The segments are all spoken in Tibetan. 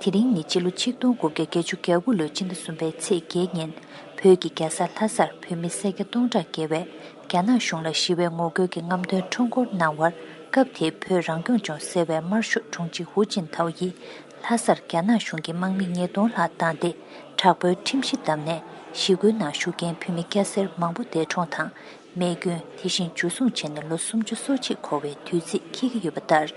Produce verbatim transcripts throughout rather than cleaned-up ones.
དེ་རིང་ནི་སྤྱི་ལོ་ཆིག་སྟོང་དགུ་བརྒྱ་བརྒྱད་ཅུ་གྱ་དགུ་ལོའི་ཕྱི་ཟླ་གསུམ་པའི་ཚེས་བརྒྱད་ཉིན། བོད་ཀྱི་རྒྱལ་ས་ལྷ་སར་བོད་མི་སེར་སྐྱ་སྟོང་ཕྲག་བརྒལ་བས་རྒྱ་ནག་གཞུང་ལ་ཞི་བའི་ངོ་རྒོལ་གྱི་རྔམ་སྟོན་ཁྲོམ་སྐོར་གནང་བར། སྐབས་དེའི་བོད་རང་སྐྱོང་ལྗོངས་ཟེར་བའི་དམར་ཤོག་དྲུང་ཆེ་ཧུའུ་ཅིན་ཐའོ་ཡིས། ལྷ་སར་རྒྱ་ནག་གཞུང་གི་དམག་མི་ཉིས་སྟོང་ལྷག་བཏང་སྟེ། དྲག་པོའི་ཁྲིམས་གཞི་བསྡམས་ནས་ཞི་རྒོལ་ནང་ཞུགས་མཁན་བོད་མི་སྐྱ་སེར་མང་པོ་འདས་གྲོངས་དང་། རྨས་སྐྱོན། དེ་བཞིན་འཇུ་བཟུང་བྱས་ནས་ལོ་སུམ་ཅུ་སོ་གཅིག་འཁོར་བའི་དུས་ཚིགས་འཁེལ་གྱི་ཡོད་པ་ལྟར།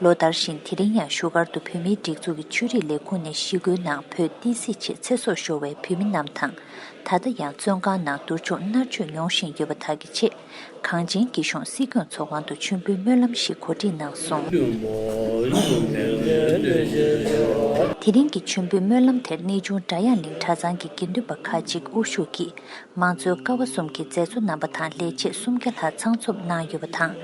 ལོ་ལྟར་བཞིན་དེ་རིང་ཡང་བཞུགས་སྒར་དུ་བོད་མིའི་སྒྲིག་འཛུགས་ཀྱི་ཆོས་རིག་ལས་ཁུངས་ནས་ཞི་རྒོལ་ནང་བོད་བསྟན་སྲིད་ཆེད་ཚེ་སྲོག་ཤོར་བའི་བོད་མི་རྣམས་དང་། ད་ལྟ་ཡང་བཙོན་ཁང་ནང་སྡུག་སྦྱོང་མནར་གཅོད་མྱོང་བཞིན་ཡོད་པ་དག་གི་ཆེད། གངས་ཅན་སྐྱིད་གཤོངས་སྲིད་སྐྱོང་ཚོགས་ཁང་དུ་མཆོད་འབུལ་སྨོན་ལམ་ཞིག་གོ་སྒྲིག་གནང་སོང་། དེ་རིང་གི་མཆོད་འབུལ་སྨོན་ལམ་དེར་གནས་ཆུང་སྒྲ་དབྱངས་གླིང་གྲྭ་ཚང་གི་དགེ་འདུན་པ་ཁག་ཅིག་དབུ་བཞུགས་ཀྱིས། མང་གཙོའི་ཀ་བ་གསུམ་གྱི་མཛད་གཙོ་རྣམ་པ་དང་ལས་བྱེད་སུམ་བརྒྱ་ལྷག་ཚང་འཛོམས་གནང་ཡོད་པ་དང་།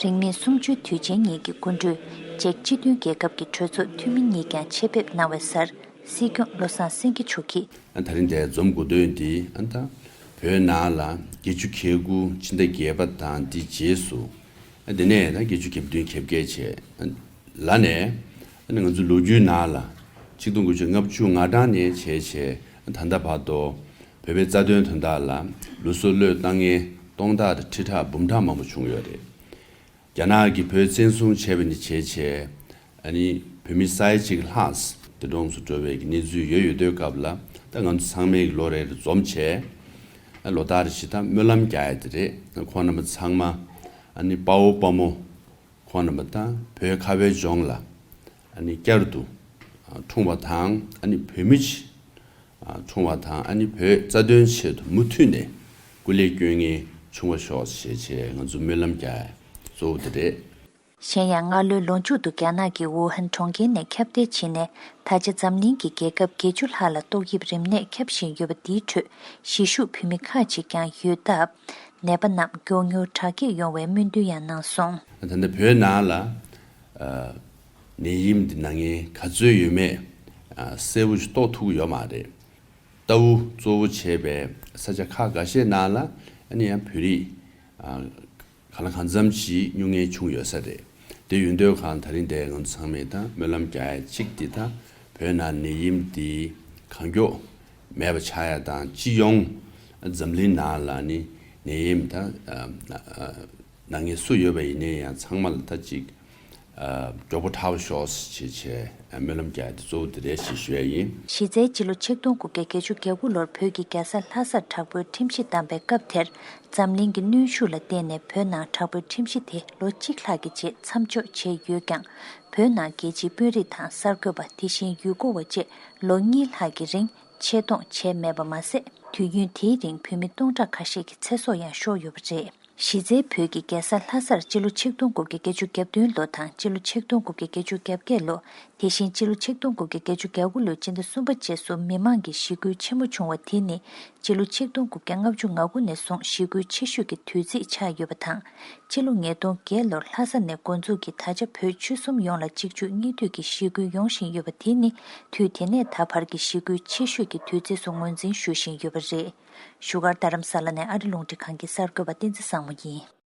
རིང་མིན་གསུམ་བཅུའི་དུས་ཆེན་གཉིས་ཀྱི་སྐུ་མགྲོན། ཅེཀ་སྤྱི་མཐུན་རྒྱལ་ཁབ་ཀྱི་གྲོས་ཚོགས་འཐུས་མི་གཉིས་ཀྱང་ཆེད་ཕེབས་གནང་བའི་སར། སྲིད་སྐྱོང་བློ་བཟང་སེང་གེ་མཆོག་གིས། ད་རིང་འདིར་འཛོམས་དགོས་དོན་འདི་ད་བོད་ནང་ལ་བརྒྱད་ཅུ་གྱ་དགུ་ཕྱི་ཟླ་བརྒྱད་པ་དང་དེའི་རྗེས་སུ། དེ་ནས་ད་བརྒྱད་ཅུ་གྱ་བདུན་གྱ་བརྒྱད་བྱས། ལ་ནས་ང་ཚོའི་ལོ་རྒྱུས་ནང་ལ་ཆིག་སྟོང་དགུ་བརྒྱ་ལྔ་བཅུ་ང་གྲངས་ནས་བྱས་བྱས་ད་ལྟ་བར་དུ་བོད་པའི་རྩ་དོན་དོན་དག་ལ་ལུས་སྲོག་བློས་བཏང་མཁན་སྟོང་ཕྲག་དང་ཁྲི་ཕྲག་འབུམ་ཕྲག་མང་པོ་བྱུང་ཡོད་རེད། རྒྱ་ནག་གིས་བོད་བཙན་བཟུང་བྱས་པ་ནས་བྱས་བྱས་ཨ་ནི་བོད་མི་ས་ཡ་གཅིག་ལྷག་འདས་གྲོངས་སུ་འགྲོ་བའི་གནས་ཚུལ་ཡོད་ཡོད་དུས་སྐབས་ལ་ད་ང་ཚོ་ཚང་མས་ལོ་རེ་རེ་འཛོམས་བྱས་ལོ་ལྟར་བཞིན་ད་སྨོན་ལམ་རྒྱག་ཡ་དེ་རེད། ཁོང་རྣམ་པ་ཚང་མ་ཨ་ནི་དཔའ་བོ་དཔའ་མོ། ཁོང་རྣམ་པ་དང་བོད་ཁ་བའི་ལྗོངས་ལ་ཨ་ནི་བསྐྱར་དུ་འཁྲུངས་པ་དང་ཨ་ནི་བོད་མི་ཆེད་འཁྲུངས་པ་དང་ཨ་ནི་བོད་རྩ་དོན་ཆེད་དུ་མུ་མཐུད་ནས་སྐུ་ལས་བསྐྱོན་མཁན་བྱུང་བ་ཤོག་ཞེས་བྱས་ང་ཚོ་སྨོན་ལམ་རྒྱག་གཙོ་བོ་དེ་རེད། གཞན་ཡང་སྔ་ལོའི་ལོ་མཇུག་ཏུ་རྒྱ་ནག་གི་ཝུ་ཧན་གྲོང་ཁྱེར་ནས་ཁྱབ་གདལ་ཕྱིན་ནས་ད་ཆ་འཛམ་གླིང་གི་རྒྱལ་ཁབ་བརྒྱད་ཅུ་ལྷག་ལ་ཏོག་དབྱིབས་རིམས་ནད་ཁྱབ་བཞིན་ཡོད་པ་འདིའི་ཁྲོད་གཞིས་བཞུགས་བོད་མི་ཁག་ཅིག་ཀྱང་ཡོད་སྟབས། ནད་པ་རྣམས་མགྱོགས་མྱུར་དྲག་སྐྱེད་ཡོང་བའི་སྨོན་འདུན་ཡང་གནང་སོང་། ད་ལྟ་བོད་ནང་ལ་ཨ་ནད་ཡམས་འདི་ན་མཁན་ག་ཚོད་ཡོད་མེད་ཨ་གསལ་པོ་ཞིག་རྟོགས་ཐུབ་ཀྱི་ཡོད་མ་རེད། རྟའུ་གཙོ་བོ་བྱས་པའི་ས་ཆ་ཁག་འགའ་ཤས་ནང་ལ་ཨ་ནི་ཡང་བོད་རིགས་ཨ་གང་ལ་གང་འཚམ་ཞིག་སྨྱུང་མཁན་བྱུང་ཡོད་ས་རེད། དེ་ཡོད་དུས་གང་ད་རིང་འདིར་ང་ཚོ་ཚང་མས་ད་སྨོན་ལམ་རྒྱག་ཡ་གཅིག་འདི་ད་བོད་ནང་ནད་ཡམས་འདི་གང་མགྱོགས་མེད་པ་ཆགས་ཡ་དང་སྤྱི་ཡོངས་འཛམ་གླིང་ནང་ལ་ནི་ནད་ཡམས་ད་ཨ་ཨ་ན་མཁན་སུ་ཡོད་པ་ཡིན་ནའི་ཡང་ཚང་མ་ལ་ད་ཅིག་ཨ་མགྱོགས་པོ་དྲག་པོ་ཤོག་ཅེས་བྱས་སྨོན་ལམ་རྒྱག་ཡ་དེ་གཙོ་བོ་དེ་རེད་ཞེས་ཞུ་ཡ་ཡིན། གཞི་རྩའི་སྤྱི་ལོ་ཆིག་སྟོང་དགུ་བརྒྱ་བརྒྱད་ཅུ་གྱ་དགུ་ལོར་བོད་ཀྱི་རྒྱལ་ས་ལྷ་སར་དྲག་པོའི་ཁྲིམས་གཞི་བསྡམས་པའི་སྐབས་དེར། འཛམ་གླིང་གི་གནོན་ཤུགས་ལ་བརྟེན་ནས་བོད་ནང་དྲག་པོའི་ཁྲིམས་གཞི་དེ་ལོ་གཅིག་ལྷག་གི་རྗེས་མཚམས་འཇོག་བྱས་ཡོད་ཀྱང་། བོད་ནང་རྒྱལ་སྤྱིའི་དཔོན་རིགས་དང་གསར་འགོད་པ། དེ་བཞིན་ཡུལ་སྐོར་བ་བཅས་ལོ་གཉིས་ལྷག་གི་རིང་ཆེད་གཏོང་བྱས་མེད་པ་མ་ཟད། དུས་ཡུན་དེའི་རིང་བོད་མི་སྟོང་ཕྲག་ཁ་ཤས་ཀྱི་ཚེ་སྲོག་ཡང་ཤོར་ཡོད་པ་རེད། གཞི་རྩའི་བོད་ཀྱི་རྒྱལ་ས་ལྷ་སར་སྤྱི་ལོ་ཆིག་སྟོང་དགུ་བརྒྱ་བརྒྱད་ཅུ་གྱ་བདུན་ལོ་དང་སྤྱི་ལོ་ཆིག་སྟོང་དགུ་བརྒྱ་བརྒྱད་ཅུ་གྱ་བརྒྱད་ལོ། དེ་བཞིན་སྤྱི་ལོ་ཆིག་སྟོང་དགུ་བརྒྱ་བརྒྱད་ཅུ་གྱ་དགུ་ལོའི་སྤྱི་ཟླ་གསུམ་པ་རྗེས་སུ་མི་མང་གི་ཞི་རྒོལ་ཆེན་མོ་བྱུང་བ་དེ་ནི་སྤྱི་ལོ་ཆིག་སྟོང་དགུ་བརྒྱ་ལྔ་བཅུ་ང་དགུ་ནས་བཟུང་ཞི་རྒོལ་ཆེ་ཤོས་ཀྱི་དུས་ཚིགས་ཆགས་ཡོད་པ་དང་། ཕྱི་ལོ་ཉིས་སྟོང་བརྒྱད་ལོར་ལྷ་ས་ནས་འགོ་འཛུགས་ཀྱིས་ད་ཆ་བོད་ཆོལ་གསུམ་ཡོངས་ལ་གཅིག་མཇུག་གཉིས་མཐུད་ཀྱི་ཞི་རྒོལ་ཡོང་བཞིན་ཡོད་པ་དེ་ནི་དུས་དེ་ནས་ད་བར་གྱི་ཞི་རྒོལ་ཆེ་ཤོས་ཀྱི་དུས་ཚིགས་སུ་ངོས་འཛིན་ཞུ་བཞིན་ཡོད་པ་རེད། བཞུགས་སྒར་རྡ་རམ་ས་ལ་ནས་ཨ་རི་རླུང་འཕྲིན་ཁང་གི་གསར་འགོད་པ་བསྟན་འཛིན་བཟང་མོ་ཡིན།